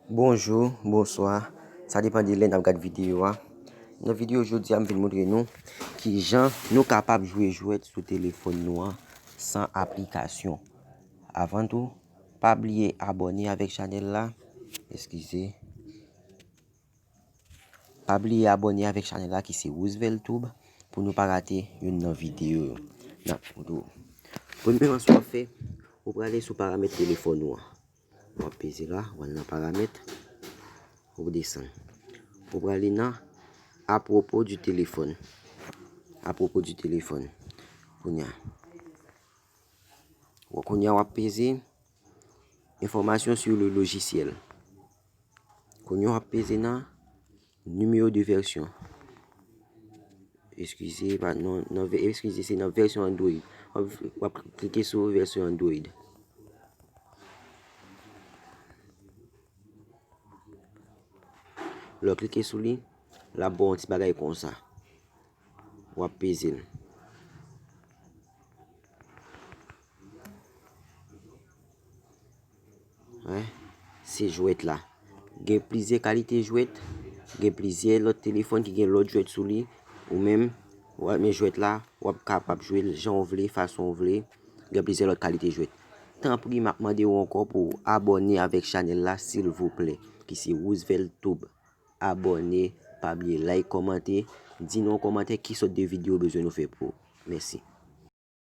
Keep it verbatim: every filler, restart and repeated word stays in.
Bonjou, bonswa. Sa depann de lè n ap gad videyo a. Nan videyo jodi a, m vin montre nou kijan nou kapab jwe jwèt sou telefòn nou an san aplikasyon. Avan tou, pa bliye abòne avèk chanèl la. Eskize. Pa bliye abòne avèk chanèl la ki se Roosevelt Tube pou nou pa rate youn nan videyo yo. N ap montre w. Premyèman, sa w ap fè, ou prale sou paramèt telefòn ou an. W ap peze la, w al nan paramèt, ou desann. Ou prale nan à propos du téléphone. À propos du téléphone. Kounye a. Kounye a w ap peze information sur le logiciel. Kounye a w ap peze nan numéro de version. Eskize, pa, non, nan vè-, eskize, se nan vèsyon Android. W ap, w ap klike sou vèsyon Android. Lè w klike sou li, l ap ba w yon ti bagay konsa. W ap peze l. Wè, se jwèt la. Gen plizyè kalite jwèt. Gen plizyè lòt telefòn ki gen lòt jwèt sou li. Ou menm, w ap men jwèt la, w ap kapab jwe l jan w vle, fason w vle. Gen plizyè lòt kalite jwèt. Tanpri, m ap mande w ankò pou w abòne avèk chanèl la, silvouplè, ki se Roosevelt Tube. Abòne, pa bliye like, kòmante, di nou an kòmantè ki sòt de videyo w bezwen nou fè pou ou. Mèsi.